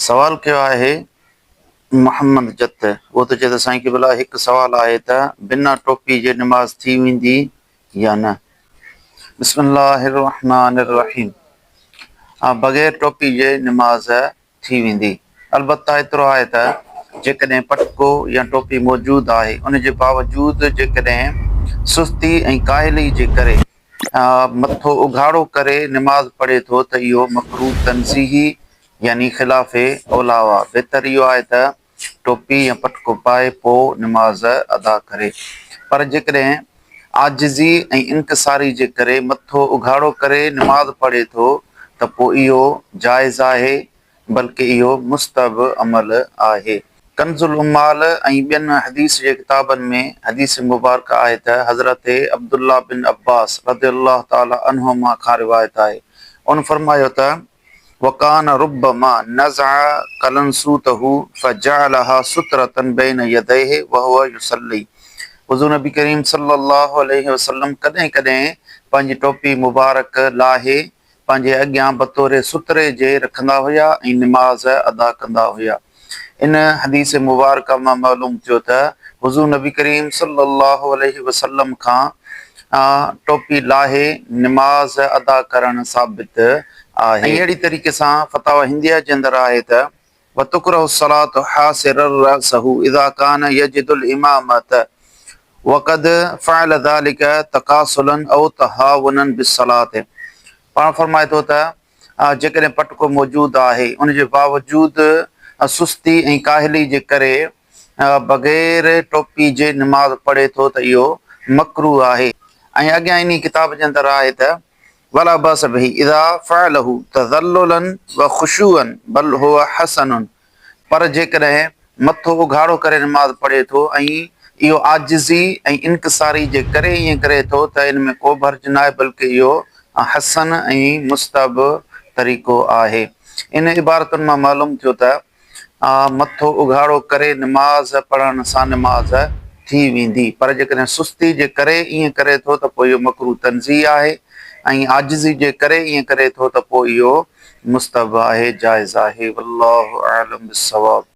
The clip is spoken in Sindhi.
سوال ڪيو آهي محمد جت اهو ٿو چئي ته سائين قبلا هڪ سوال آهي ته بنا ٽوپي جي نماز ٿي ويندي يا نه؟ بسم الله الرحمٰن الرحيم بغير ٽوپي جي نماز ٿي ويندي البته ايترو آهي ته جيڪڏهن پٽڪو يا ٽوپي موجود آهي ان جي باوجود جيڪڏهن سستي ۽ ڪاهلي جي ڪري مٿو اگهاڙو ڪري نماز پڙهي ٿو ته اهو مڪروه تنزيهي يعني خلاف اوليٰ آهي. بهتر اهو آهي ته ٽوپي يا پٽڪو پائي پوء نماز ادا ڪري. پر جيڪڏهن عاجزي ۽ انڪساري جي ڪري مٿو اگهاڙو ڪري نماز پڙهي ٿو ته پوء اهو جائز آهي بلڪه اهو مستحب عمل آهي. ڪنز العمال ۽ ٻين حديث جي ڪتابن ۾ حديث مبارڪ آهي ته حضرت عبدالله بن عباس رضي الله تعالٰي عنهما کان روايت آهي ان فرمايو ته وڪان ربما نزع قلنسوته فجعلها سترة بين يديه وهو يصلي حضور نبي ڪريم صلي الله عليه وسلم ڪڏهن ڪڏهن پنهنجي ٽوپي مبارڪ لاهي پنهنجي اڳيان بطور ستري جي رکندا هيا ۽ نماز ادا ڪندا هيا. ان حديث مبارڪه مان معلوم ٿيو ته حضور نبي ڪريم صلي الله عليه وسلم کان ٽوپي لاهي نماز ادا ڪرڻ ثابت آهي. ۽ اهڙي طريقي سان فتاويٰ هنديه جي اندر آهي ته وتڪره الصلاة حاصرا رأسه اذا ڪان يجد الامامة وقد فعل ذلک تڪاسلا او تهاونا بالصلاة پاڻ فرمائي ٿو ته جيڪڏهن پٽڪو موجود آهي ان جي باوجود سستي ۽ ڪاهلي جي ڪري بغير ٽوپي جي نماز پڙهي ٿو ته اهو مڪروه آهي ۽ اڳيان انهي ڪتاب جي اندر آهي ته ولا باس به اذا فعله تذللا وخشوعا بل هو حسن پر جيڪڏهن مٿو اگهاڙو ڪري نماز پڙهي ٿو ۽ اهو عاجزي ۽ انڪساري جي ڪري ائين ڪري ٿو ته ان ۾ ڪوبه حرج ناهي بلڪه اهو حسن ۽ مستحب طريقو آهي. ان عبارتن مان معلوم ٿيو ته مٿو اگهاڙو ڪري نماز پڙهڻ سان نماز ٿي ويندي پر جيڪڏهن سستي جي ڪري ائين ڪري ٿو ته پوء اهو مڪروه تنزيهه آهي ۽ عاجزي جي ڪري ائين ڪري ٿو ته پوء اهو مستحب آهي جائز آهي والله اعلم بالصواب.